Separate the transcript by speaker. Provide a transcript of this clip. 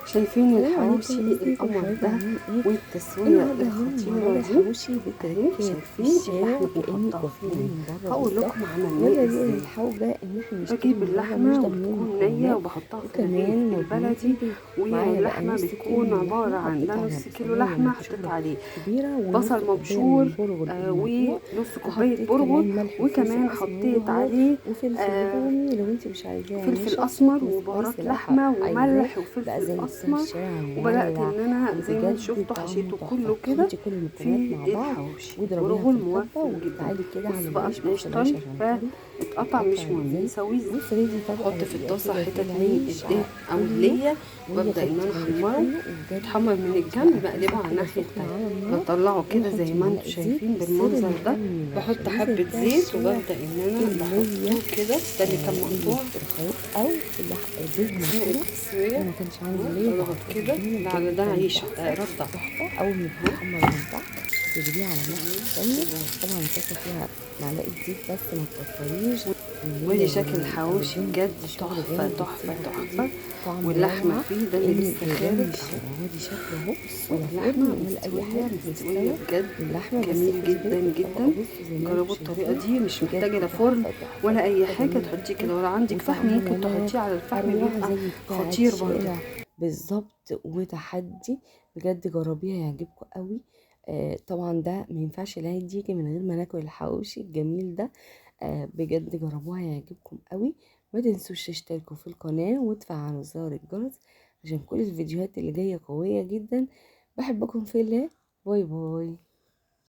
Speaker 1: شايفين
Speaker 2: السلام عليكم،
Speaker 1: الحواوشي
Speaker 2: ازيكم يا
Speaker 1: القمر
Speaker 2: حبايبي؟
Speaker 1: ده
Speaker 2: عاملين ايه
Speaker 1: والتسوية
Speaker 2: النهارده؟ هنعمل مع
Speaker 1: الخطيرة
Speaker 2: بعض
Speaker 1: دي
Speaker 2: الحواوشي
Speaker 1: اهي.
Speaker 2: بالتركات في
Speaker 1: شايفين
Speaker 2: الشارع
Speaker 1: اللحمة
Speaker 2: كأنك
Speaker 1: بنحطها
Speaker 2: واكلاه
Speaker 1: فين؟
Speaker 2: من بره
Speaker 1: هقول
Speaker 2: بالظبط.
Speaker 1: لكم عملناه
Speaker 2: ولا دي
Speaker 1: ازاي.
Speaker 2: الحوجه ان احنا نشتري
Speaker 1: بجيب
Speaker 2: من بره، مش
Speaker 1: اللحمة
Speaker 2: ضامنين
Speaker 1: وبتكون نية
Speaker 2: المكونات،
Speaker 1: وبحطها في الرغيف
Speaker 2: وكمان مضمون
Speaker 1: البلدي.
Speaker 2: في البيت. معايا بقى
Speaker 1: واللحمة
Speaker 2: نص كيلو
Speaker 1: بتكون
Speaker 2: من
Speaker 1: عبارة
Speaker 2: اللحمة،
Speaker 1: عن
Speaker 2: حطيت
Speaker 1: ده
Speaker 2: عليها
Speaker 1: نص كيلو
Speaker 2: بصلايه
Speaker 1: لحمة
Speaker 2: مبشوره
Speaker 1: حطيت عليه
Speaker 2: كبيرة ونص
Speaker 1: بصل
Speaker 2: كوباية من
Speaker 1: مبشور
Speaker 2: البرغل المنقوع،
Speaker 1: ونص كوباية
Speaker 2: وحطيت
Speaker 1: برغل،
Speaker 2: كمان ملح وفلفل
Speaker 1: وكمان
Speaker 2: اسمر
Speaker 1: حطيت
Speaker 2: وبهارات
Speaker 1: عليه
Speaker 2: وفلفل
Speaker 1: آه،
Speaker 2: رومي لو انت مش عايزاه
Speaker 1: فلفل
Speaker 2: نشا
Speaker 1: اسمر
Speaker 2: وسبايسي
Speaker 1: وبهارات
Speaker 2: لو
Speaker 1: لحمه
Speaker 2: عايزاه
Speaker 1: وملح
Speaker 2: بقى
Speaker 1: وفلفل
Speaker 2: زي بتاع
Speaker 1: اسمر.
Speaker 2: الشارع
Speaker 1: وبدات
Speaker 2: مولع.
Speaker 1: ان انا زي ما انتم
Speaker 2: وبجد
Speaker 1: شفتوا
Speaker 2: طعمه
Speaker 1: حشيته
Speaker 2: تحفة.
Speaker 1: كله كده
Speaker 2: خلطي كل المكونات
Speaker 1: في
Speaker 2: مع بعض
Speaker 1: الحواوشي.
Speaker 2: واضربيها
Speaker 1: برغل
Speaker 2: في الكبة،
Speaker 1: موفر جدا.
Speaker 2: وتعالي كده على
Speaker 1: بصوا بقى
Speaker 2: العيش.
Speaker 1: مش
Speaker 2: بص العيش
Speaker 1: طري
Speaker 2: عشان طري
Speaker 1: فاتقطع، مش
Speaker 2: اتقطع
Speaker 1: مهم
Speaker 2: ازاي.
Speaker 1: نسويه ازاي.
Speaker 2: وافردي طبقة
Speaker 1: احط في
Speaker 2: رقيقة
Speaker 1: الطاسه
Speaker 2: كده في
Speaker 1: حتت من
Speaker 2: العيش
Speaker 1: الدهن او
Speaker 2: كله،
Speaker 1: الليه،
Speaker 2: وهي
Speaker 1: وابدا ان
Speaker 2: خدتي
Speaker 1: انا
Speaker 2: الرغيف
Speaker 1: احمره.
Speaker 2: كله. وبجد
Speaker 1: اتحمر من
Speaker 2: حطي
Speaker 1: الجنب،
Speaker 2: بقى
Speaker 1: بقلبه
Speaker 2: طاسة
Speaker 1: على
Speaker 2: كده
Speaker 1: الناحية
Speaker 2: سخنة
Speaker 1: التانية،
Speaker 2: على النار،
Speaker 1: بطلعه كده
Speaker 2: وحطي
Speaker 1: زي ما انتم
Speaker 2: معلقة زيت.
Speaker 1: شايفين
Speaker 2: السر
Speaker 1: بالمنظر ده.
Speaker 2: المهم من
Speaker 1: بحط
Speaker 2: العيش زي
Speaker 1: حبه
Speaker 2: بتاع
Speaker 1: زيت
Speaker 2: الشارع
Speaker 1: وببدا ان انا
Speaker 2: اللي هي
Speaker 1: بحطه كده. ده اللي كان
Speaker 2: ليا
Speaker 1: مقطوع
Speaker 2: الخروف او دهنة
Speaker 1: اثناء
Speaker 2: كده.
Speaker 1: التسوية.
Speaker 2: انا ما كانش عندي ليا،
Speaker 1: اضغط
Speaker 2: فحطيت
Speaker 1: كده
Speaker 2: الدهنة.
Speaker 1: ده
Speaker 2: بجد
Speaker 1: على ده
Speaker 2: كانت
Speaker 1: عيش
Speaker 2: تحفة
Speaker 1: رده
Speaker 2: تحفة. اول ما
Speaker 1: اهو.
Speaker 2: بتتحمر من تحت تقلبيها على الناحية التانية. طبعا الطاسة فيها معلقة زيت بس، ما تكتريش. واللية
Speaker 1: وادي شكل الحواوشي
Speaker 2: والدهن
Speaker 1: بجد
Speaker 2: بتدي شغل
Speaker 1: تحفة
Speaker 2: جامد،
Speaker 1: تحفة
Speaker 2: بتسيبها بتدي
Speaker 1: تحفة.
Speaker 2: طعم
Speaker 1: واللحمة
Speaker 2: روعة
Speaker 1: فيه ده اللي
Speaker 2: كأنك
Speaker 1: لسه
Speaker 2: جايباه من
Speaker 1: خارج اهو.
Speaker 2: الشارع. وادي شكله اهو،
Speaker 1: بصوا
Speaker 2: ولا
Speaker 1: اللحمة
Speaker 2: فرن ولا اي
Speaker 1: مستوية
Speaker 2: حاجة،
Speaker 1: مستوية
Speaker 2: مستوى
Speaker 1: بجد،
Speaker 2: اللحمة. بس
Speaker 1: جميل
Speaker 2: خدي
Speaker 1: جدا
Speaker 2: بالك
Speaker 1: جدا.
Speaker 2: الطبقة، بصوا زي ما انتم
Speaker 1: جربوا الطريقة
Speaker 2: شايفين
Speaker 1: دي، مش
Speaker 2: بجد
Speaker 1: محتاجة لا فرن
Speaker 2: تحفة تحفة
Speaker 1: ولا أي
Speaker 2: تحفة،
Speaker 1: حاجة.
Speaker 2: جميل
Speaker 1: تحطيه
Speaker 2: جدا
Speaker 1: كده، ولا عندك فحم
Speaker 2: وطعمه
Speaker 1: ممكن
Speaker 2: ولا
Speaker 1: تحطيه على الفحم
Speaker 2: أروع
Speaker 1: بيبقى
Speaker 2: زي بتاع
Speaker 1: خطير برضه.
Speaker 2: الشارع بالظبط، وتحدي. بجد جربيها يعجبكم قوي. طبعا ده ما ينفعش العيد يجي من غير ما ناكل الحواوشي الجميل ده. بجد جربوها يعجبكم قوي. ما تنسوش تشتركوا في القناة وتفعلوا زر الجرس عشان كل الفيديوهات اللي جاية قوية جدا. بحبكم في الله. باي باي.